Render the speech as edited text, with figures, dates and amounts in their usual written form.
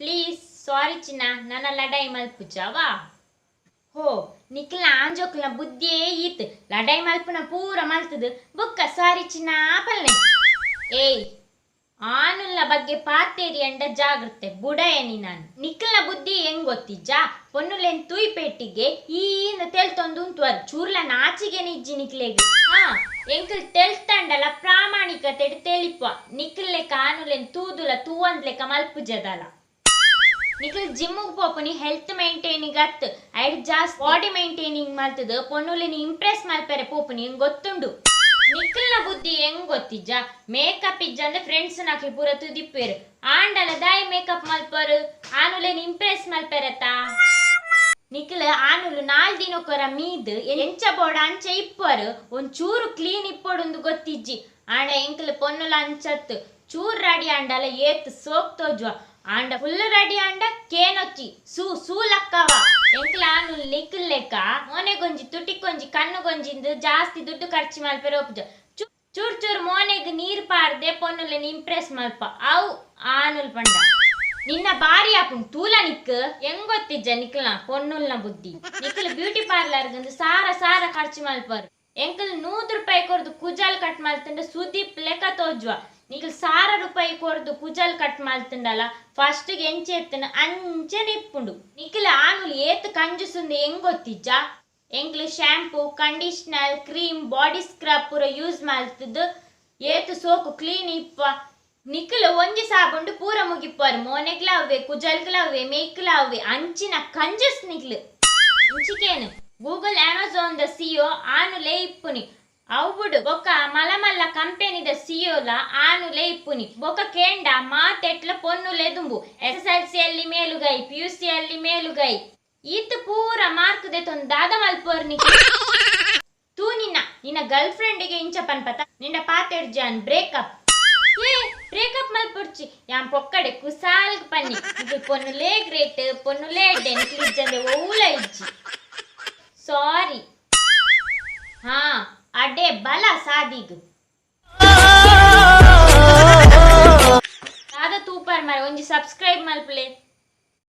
Please sorry ಚಿನ್ನ, ನನ ಲಡಾಯಿ ಮಲ್ಪುಜವಾ? ಹೋ, ನಿಕ್ಲ ಆಂಜೋಕ್ಲ ಬುದ್ಧಿಯೇ ಈತ್. ಲಡಾಯಿ ಮಲ್ಪುನ ಪೂರ ಮಲ್ತದು ಬುಕ್ಕ ಸಾರಿ ಚಿನ್ನ ಪಲ್ಲೆ. ಏಯ್, ಆನುಲ್ನ ಬಗ್ಗೆ ಪಾತೇರಿ ಅಂಡ ಜಾಗ್ರತೆ ಬುಡಯನಿ ನಾನು. ನಿಕ್ಲ ಬುದ್ಧಿ ಹೆಂಗ್ ಗೊತ್ತಿಜ್ಜಾ? ಪೊನ್ನುಲೆನ್ ತೂಯ್ ಪೇಟಿಗೆ ಈಂದ ತೆಲ್ತೊಂದು ಉಂತುವರ್. ಚೂರ್ಲ ನಾಚಿಗೆ ನಿಜ್ಜಿ ನಿಕ್ಲೆಗ್. ಹಾ, ಎಂಕಲ್ ತೆಲ್ತಂಡಲ ಪ್ರಾಮಾಣಿಕತೆ ತೆಲಿಪ್ಪ. ನಿಕ್ಲೆ ಕಾನುಲೆನ್ ತೂದುಲ ತೂವಂದ್ಲೆಕ ಮಲ್ಪುಜದಲ. ನಿಕ್ಲ್ ಜಿಮ್ಗೆ ಪೋಪುನಿ ಹೆಲ್ತ್ ಮೇಂಟೈನಿಂಗ್ ಅತ್, ಐಡ್ ಜಾಸ್ತಿ ಬಾಡಿ ಮೇಂಟೈನಿಂಗ್ ಮಲ್ತದ ಪೊನ್ನುಲೆನ್ ಇಂಪ್ರೆಸ್ ಮಲ್ಪೆರೆ ಪೋಪುನಿ, ಹೆಂಗ್ ಗೊತ್ತುಂಡು. ನಿಕ್ಲ್ನ ಬುದ್ಧಿ ಹೆಂಗ್ ಗೊತ್ತಿಜ್ಜ? ಮೇಕಪ್ ಇಜ್ಜಂದೆ ಫ್ರೆಂಡ್ಸ್ ನಕ್ಲು ಪೂರ ತುದಿಪ್ಪೇರು. ಆಂಡಲ ದಾಯಿ ಮೇಕಪ್ ಮಲ್ಪರು? ಆನುಲೆನ್ ಇಂಪ್ರೆಸ್ ಮಲ್ಪೆರತಾ? ನಿಕ್ಲ್ ಆನುಲು 4 ದಿನಕ್ಕೊರ ಮೀದ್ ಎಂಚ ಬೋಡ ಅಂಚ ಇಪ್ಪರು. ಒಂದ್ ಚೂರು ಕ್ಲೀನ್ ಇಪ್ಪೊಡುಂದು ಗೊತ್ತಿಜ್ಜಿ. ಆಂಡ ಎಂಕ್ಲು ಪೊನ್ನುಲ ಅಂಚತ್ತು. ಚೂರ್ ರೆಡಿ ಆಂಡಲ ಏತ್ ಸೋಕ್ ತೋಜುವ. ಆಂಡ ಫುಲ್ ರೆಡಿ ಆಂಡ ಕೇನೊಚ್ಚಿ ಸೂ ಸೂ ಲಕ್ಕವ. ಎಂಕ್ಲ ಆನುಲ್ ನಿಕ್ಲ್ ಲೆಕ್ಕ ಮೋನೆಗೊಂಜಿ ತುಟಿಕೊಂಜಿ ಕಣ್ಣುಗೊಂಜಿಂದು ಜಾಸ್ತಿ ದುಡ್ಡು ಖರ್ಚು ಮಲ್ಪೆರೆ ಒಪ್ಪುಜ. ಚೂರ್ ಚೂರ್ ಮೋನೆಗ್ ನೀರ್ ಪಾರ್ದೆ ಪೊನ್ನುಲೆನ್ ಇಂಪ್ರೆಸ್ ಮಲ್ಪ. ಅವು ಆನುಲ್ ಪಂಡ ನಿನ್ನ ಬಾರಿ ಆಪುಂಡು ತೂಲ. ನಿಕ್ ಹೆಂಗ್ ಗೊತ್ತಿಜ್ಜ ನಿಕ್ಲ್ನ ಪೊನ್ನುಲ್ನ ಬುದ್ಧಿ? ನಿಕ್ಲ್ ಬ್ಯೂಟಿ ಪಾರ್ಲರ್ ಸಾರ ಸಾರ ಖರ್ಚು ಮಲ್ಪರು. ಎಂಕಲ್ 100 ರೂಪಾಯಿ ಕೊರ್ದು ಕುಜಲ್ ಕಟ್ ಮಲ್ತಂಡ ಸುದೀಪ್ ಲೆಕ್ಕ ತೋಜುವ. ನಿಕ್ಲ್ 1000 ರೂಪಾಯಿ ಕೊರ್ದು ಕುಜಲ್ ಕಟ್ ಮಲ್ತಂಡಲ ಫಸ್ಟ್ ಎಂಚೆ ಎತ್ತನ ಅಂಚನೆ ಇಪ್ಪುಂಡು. ನಿಕ್ಲ್ ಆನುಲ್ ಏತ್ ಕಂಜುಸುಂದು ಹೆಂಗ್ ಗೊತ್ತಿಜ್ಜ? ಎಂಕ್ಲು shampoo, conditioner, cream, body scrub ಪೂರ ಯೂಸ್ ಮಲ್ತದ್ದು ಏತ್ ಸೋಕು ಕ್ಲೀನ್ ಇಪ್ಪ. ನಿಕ್ಲ್ ಒಂಜಿ ಸಾಬುಂಡು ಪೂರ ಮುಗಿಪ್ಪರು. ಮೋನೆಗ್ಲ ಅವ್ವೆ, ಕುಜಲ್ಗ್ಲ ಅವ್ವೆ, ಮೇಕ್ಲ ಅವ್ವೆ. ಅಂಚಿನ ಕಂಜಸ್ ನಿಕ್ಲು. ಇಂಚಿಕೇನು ಗೂಗಲ್, ಅಮೆಜಾನ್ ದ ಸಿಒ ಆನುಲೇ ಇಪ್ಪುನಿ. ಅವ್ವುಡು ಬೊಕ್ಕ ಮಲ್ಲ ಮಲ್ಲ ಕಂಪೆನಿದ ಸಿಒಲ ಆನುಲೇ ಇಪ್ಪುನಿ. ಬೊಕ್ಕ ಕೇಂಡ ಮಾತೆಟ್ಲ ಪೊನ್ನುಲೆ ದುಂಬು. ಎಸ್ ಎಸ್ ಎಲ್ ಸಿ ಅಲ್ಲಿ ಮೇಲುಗೈ, ಪಿಯುಸಿ ಅಲ್ಲಿ ಮೇಲುಗೈ. ಈತ್ ಪೂರ ಮಾರ್ಕ್ ದೆತೊಂದು ದಾದ ಮಲ್ಪೋರ್ ನಿಕ್ಲು? ತೂ ನಿನ್ನ ನಿನ್ನ ಗರ್ಲ್ ಫ್ರೆಂಡಿಗೆ ಇಂಚ ಪನ್ಪತ, ನಿನ್ನ ಪಾತೆರ್ ಜಾನ್ ಬ್ರೇಕಪ್. ಏ, ಬ್ರೇಕಪ್ ಮಲ್ಪೊಡ್ಚಿ, ಯಾನ್ ಪೊಕ್ಕಡೆ ಕುಸಾಲ್ಗ್ ಪನ್ನಿ. ನಿಕ್ಲ್ ಪೊನ್ನುಲೇ ಗ್ರೇಟ್, ಪೊನ್ನುಲೇ ಎಡ್ಡೆ, ನಿಕ್ಲ್ ಇಜ್ಜಂದೆ ಒವ್ಲ ಇಜ್ಜಿ. ಸಾರಿ. ಹಾ, ಅಡೆ ಬಲ ಸಾದಿಗ್. ದಾದ ತೂಪರ್ ಮಾರೆ? ಒಂಜಿ ಸಬ್ಸ್ಕ್ರೈಬ್ ಮಲ್ಪಲೆ.